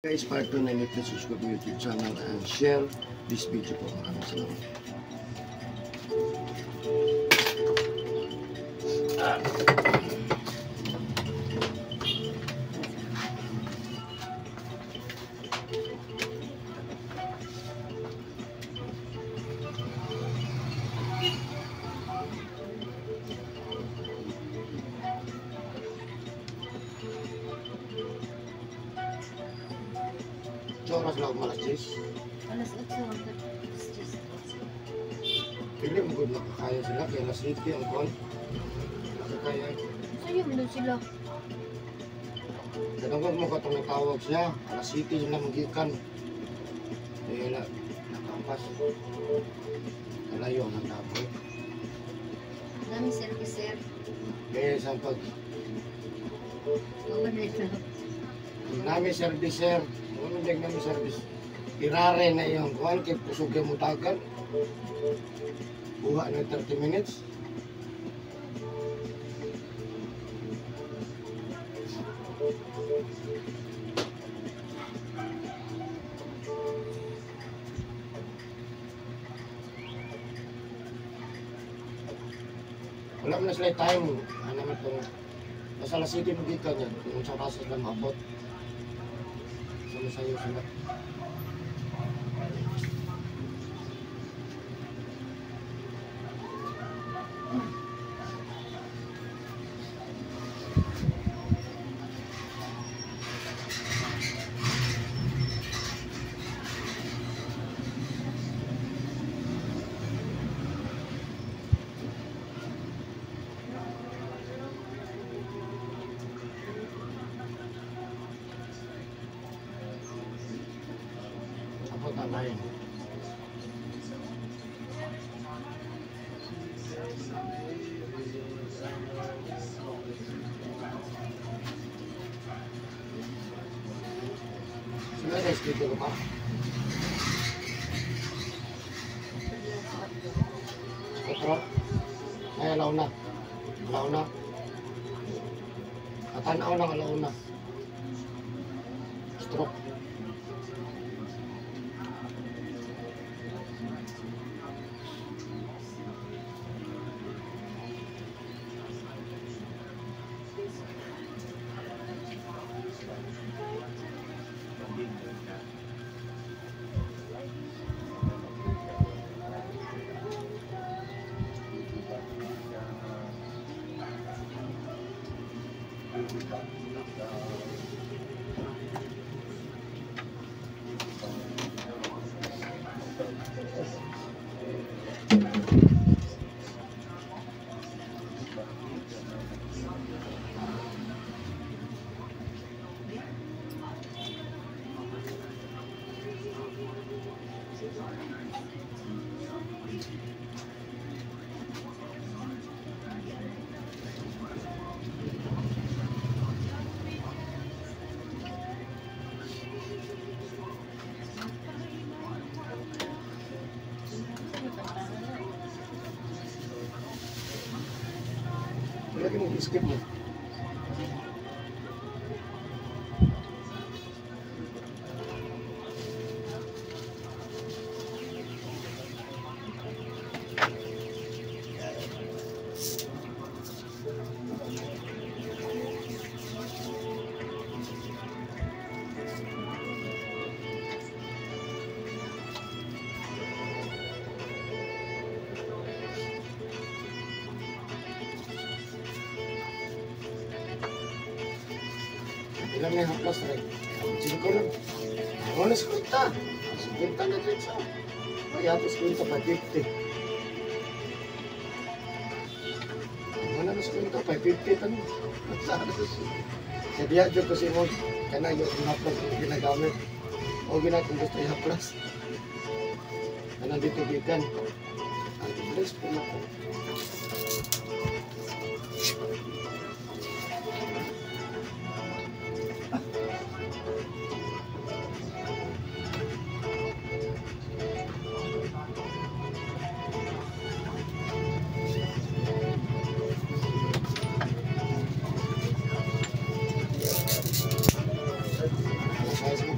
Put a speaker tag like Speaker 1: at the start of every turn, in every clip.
Speaker 1: Guys, part 2 na, please subscribe my YouTube channel and share this video po. Maraming salamat. So, oras lang alas 10.
Speaker 2: Alas 8, alas 10.
Speaker 1: Pili mo gud makakaya sila kaya alas 7 ang call. Nakakaya.
Speaker 2: Sa'yo mo doon sila.
Speaker 1: Kanang mo katong natawag siya, alas 7 sila magikan. Kaya na nakampas. Kalayo ang tapo.
Speaker 2: Dami service, sir.
Speaker 1: Kaya sa pag
Speaker 2: Overnight na.
Speaker 1: nami service sir, ano din nami service. Irare na iyong kuan kay kusog kay mutagan. Buha na 30 minutes. Wala man na sila time. Ano naman itong basta alas 7 magikan yan. Kung sa oras sila maabot. Sumasayo sila. Abot na 9. Sila na schedule pa. Otro. Ay, alaw na. Alaw na. Katanaw lang alaw na. Stroke. Wala ka skip mo. Ilan na yung haplas rin? 5 lang. Ako na 50. 50 na rin siya. Ay, atos 50 pa 50. Ako na 50 pa 50 tanong. Sa diya dyan kasi mo, kaya yung haplas yung ginagamit. O ginag kung gusto yung haplas. Kaya nandito gikan. Ang bless po na po. Size mo.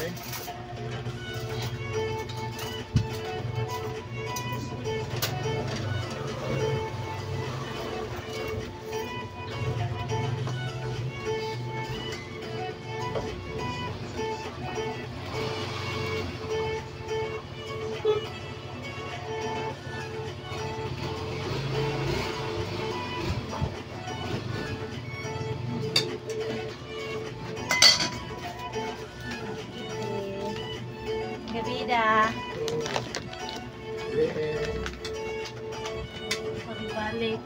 Speaker 1: Eh.
Speaker 2: Gabida.
Speaker 1: Eh,
Speaker 2: Pagbalik.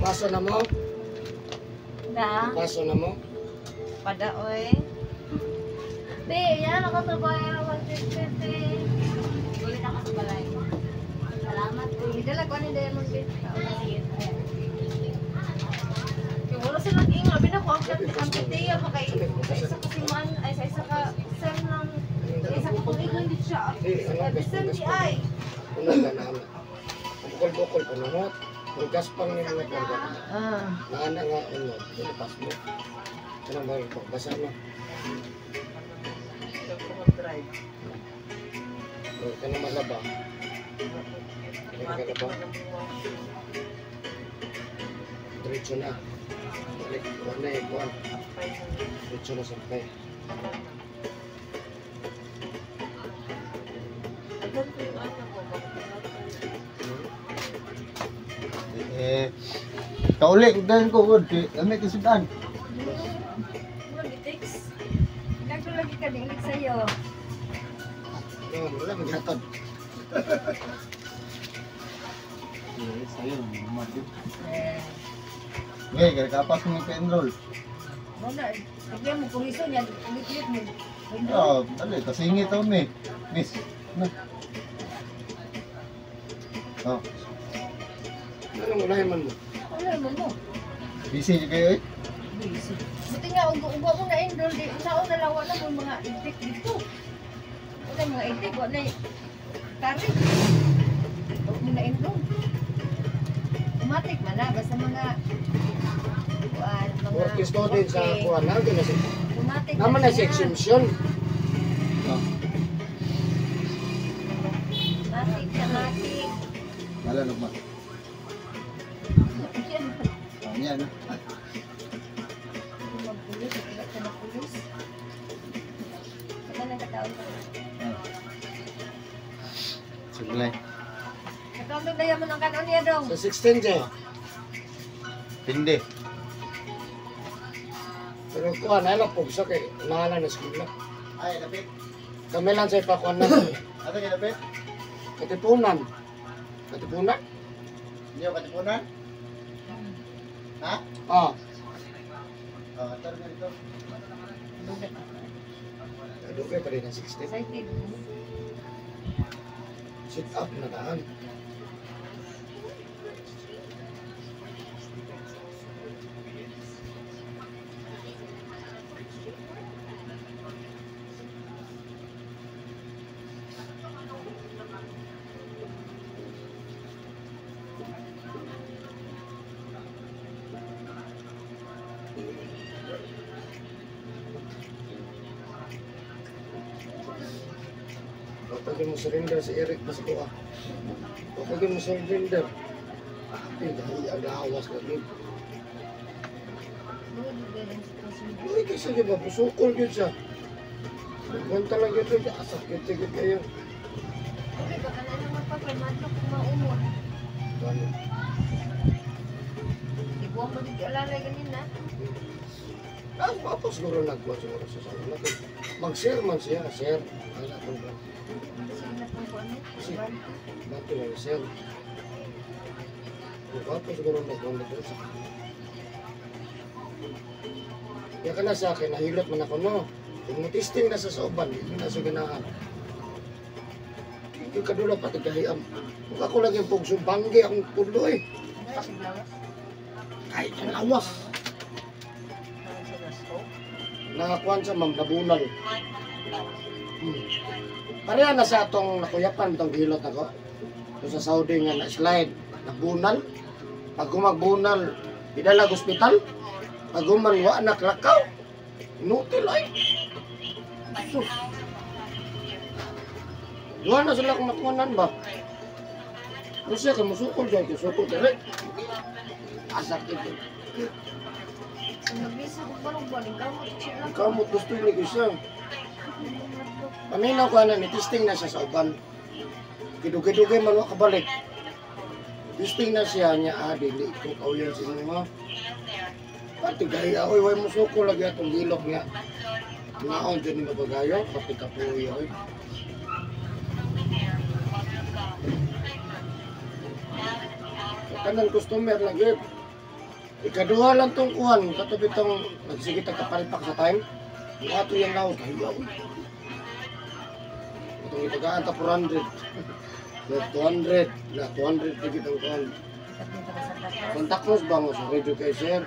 Speaker 1: Paso na mo?
Speaker 2: Da.
Speaker 1: Paso na mo?
Speaker 2: Pada oy. Be, yan ako to ba? 150. Ulit ako sa balay. Salamat.
Speaker 3: Dala ko ni Diamond Bay.
Speaker 2: Kaya wala sila nag-ingat. Labi na ko ang ang piteya pa kay sa isa ka siman ay sa isa ka sem lang sa isa ka tuig lang dit siya.
Speaker 1: Ano,
Speaker 2: Sem di ay.
Speaker 1: Una ka na. Bukol-bukol pa na mo. Kung gaspang ni mga karga.
Speaker 2: Ah.
Speaker 1: Naana nga ano, pinipas mo. Kanang ba, basa mo. O, kanang malaba. Kanang kalaba. Diretso na. Balik, wala eh, kuwan. Diretso na sampay.
Speaker 4: Eh, kauli, dahil ko, good. Kami kisudan.
Speaker 2: Wala gitex.
Speaker 3: Nagdo lagi ka dinglig sa'yo.
Speaker 1: Ayun, wala, maghatod.
Speaker 4: Eh, sa'yo, naman yun. Okay, kaya kapas mo yung enroll.
Speaker 3: Wala, bigyan mo kuriso niya, ulit-ulit mo.
Speaker 4: Ah, dali, kasingit ako ni. Miss, na. Oh,
Speaker 1: Anong ulahin man mo?
Speaker 3: Wala mo mo.
Speaker 4: Busy kayo eh.
Speaker 3: Busy. Buti nga, ugo-ugo mo na enroll di. Una-una lang, wala mo mga itik dito. Wala mga itik, wala tarik. Huwag mo na enroll. Umatik man na, basta mga kuan, mga
Speaker 1: Working student sa
Speaker 3: okay.
Speaker 1: kuwan na, na si
Speaker 3: Umatik
Speaker 1: Naman na si
Speaker 3: siya.
Speaker 1: exemption.
Speaker 4: Oh,
Speaker 3: Matik na matik.
Speaker 4: wala lang ba? Ah, yan.
Speaker 3: Magpulis, wala ka na pulis. Saka nang kataon ka.
Speaker 4: Ah. Suglay.
Speaker 3: Kataon na yaman ang kanon niya dong.
Speaker 1: Sa 16 je.
Speaker 4: Pindi.
Speaker 1: Pero kuwan na lang pugsa kay unahan na eskwela.
Speaker 4: Ay, lapit.
Speaker 1: Kami lang sa ipakuan na.
Speaker 4: Ate, kay lapit.
Speaker 1: Katipunan. Katipunan?
Speaker 4: Hindi ko katipunan? Ha?
Speaker 1: Ah.
Speaker 4: Oh, atar na dito.
Speaker 1: Dugay pa rin ang 16.
Speaker 3: Excited.
Speaker 1: Sit up na daan. Huwag mo surrender si Eric Bascoa. Huwag mo surrender. Ay, dahil ang lawas na yun. Uy, kasi di ba, pusukol yun siya. Kwenta lang yun, asak yun, tigil kayo.
Speaker 3: Okay, baka na naman pa, kalmado kung maumot.
Speaker 1: Ano?
Speaker 3: Di buwang mo dito alalay ganin na.
Speaker 1: Ah, papo siguro nagkuha siguro sa sana. Mag-share man siya, share. Ang atong ba?
Speaker 3: Kasi na pang kuan eh.
Speaker 1: Kasi, bato lang share. Papo siguro nagkuha na doon sa kanya. Kaya ka na sa akin, nahilot man ako, no? Kung mo-testing na sa soban, hindi na sa ganahan. Hindi kadula pati kahiyam. Kung ako lang yung pugsubanggi, akong pulo eh. Kahit ang lawas. Nakakuan sa ma'am, nabunal. Pareha na sa atong nakuyapan, itong gilot ako. Ito sa Saudi nga na-slide, nabunal. Pag gumagbunal, idalag ospital. Pag gumanwa, naklakaw. Inutil ay. Sus. Duha na sila kung nakuhanan ba? Ano siya, kung musukol dyan, kung sukol direct. Asak ito.
Speaker 2: Nagbisa ko parang baling kamot sila.
Speaker 1: Kamot gusto ni ko siya. Paminaw ko na, ni-testing na siya sa uban. Kidugay-dugay man wa kabalik. Testing na siya niya, dili ko kauyan sa inyo ha. Pati gaya, oy, way musukol lagi atong gilok niya. Naon dyan ni mabagayo, pati kapuya, oy. Kanan customer lagi. Ikaduha lang tong kuhan, katabi tong nagsige ta kapalpak sa time. Ang ato yung laos, kahiyaw. Itong itagaan ta 400. Na 200, na 200 tigit ang kuhan. Contact nos ba mo sa radio kay sir?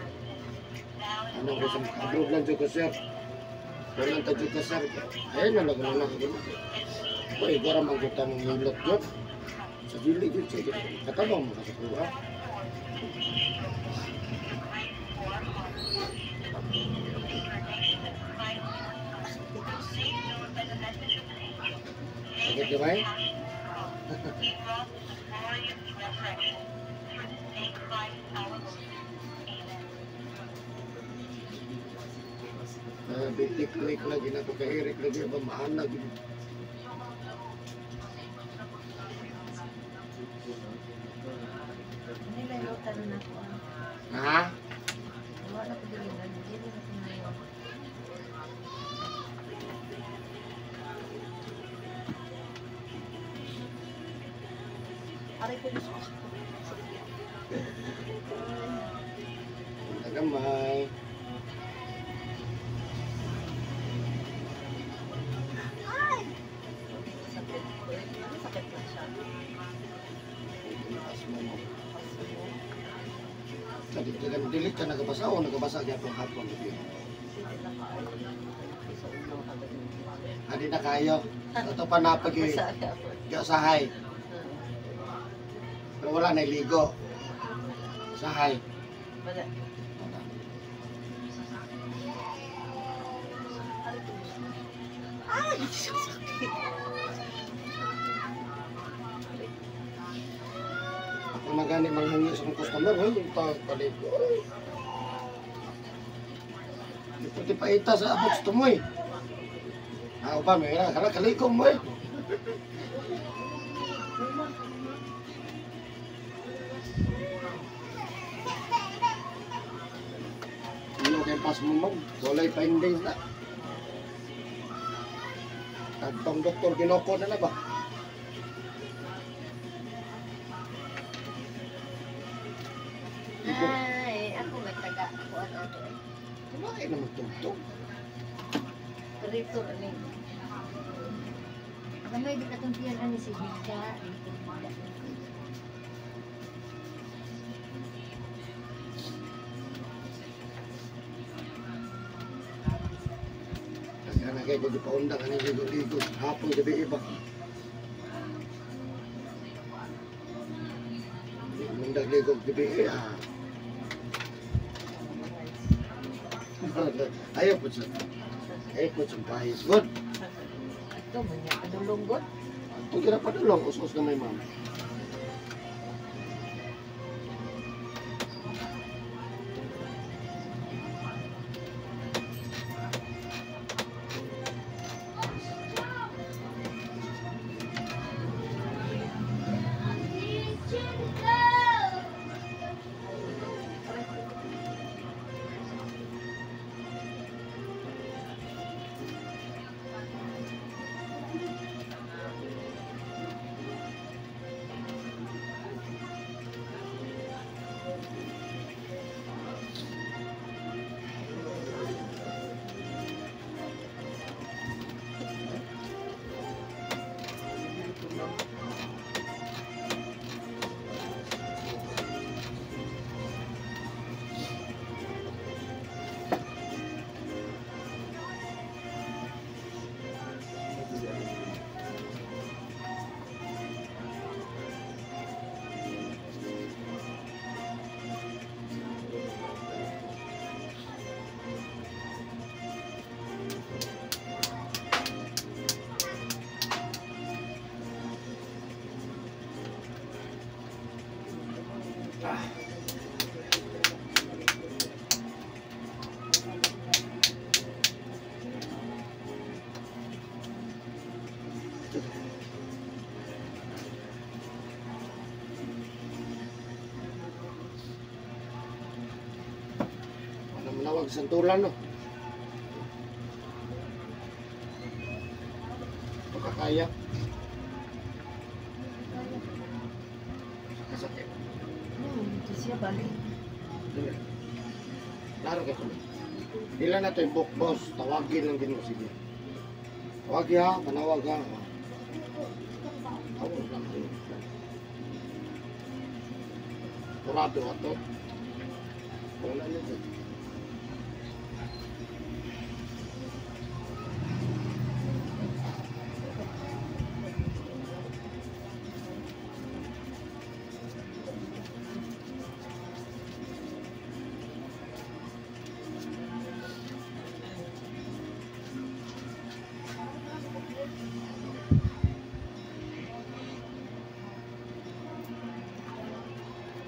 Speaker 1: Ano ko sa abroad lang ko sir. Walang ta ka sir. Ayun na lang na lang. Uy, gara man gud ta mong hilot jud. Sa dili jud siya katabang mo sa kuha. Sakit di ba? Bitik-lik lagi na to kay Eric lagi ba maanag.
Speaker 2: Hindi may lutan na ako.
Speaker 1: Ha?
Speaker 2: Wala ko dili na. Dili na ko na. Aray ko gusto ko.
Speaker 1: Tagamay.
Speaker 2: Sakit ko. Ano sakit na siya?
Speaker 1: Tumaas mo mo. Dili ka nagabasa o nagabasa gyapon hapon. Adi na kayo. Ito pa napag sahay. Pero wala na ligo. Sahay.
Speaker 2: Wala.
Speaker 1: Wala.
Speaker 2: Ay, sakit.
Speaker 1: Ako na gani manghingi sa akong customer, hoy, ta paligo. Di puti pa ita sa abot sa tumoy. Ah, ba may kala kaliko mo eh. Ano kay pas mo ma'am? Walay findings na. Tagtong doktor ginoko na na ba?
Speaker 3: Ay, ako may taga. Kuan ato eh.
Speaker 1: Kumain naman tugtog.
Speaker 2: Rito ni.
Speaker 3: Gamay di katong tiyan ani si Gita.
Speaker 1: Kaya na kayo kung ipaundang, ano yung ligo-ligo. Hapon, gabi iba. Mundag ligo, gabi ah. Ayaw po siya. Ayaw po siya. Bahis. Good.
Speaker 2: Ito man niya padulonggot.
Speaker 1: Kung kinapadulong, us-us na may ma'am. Pagsantulan, no? Pagkakaya. Kasakit.
Speaker 3: Ito siya balik.
Speaker 1: Dili. Klaro ka tuloy. Dila na to yung book, boss. Tawagin lang din mo. Sige. Tawagi ha. Panawag ha. Tawag lang din. Kurado ato. Wala na dyan.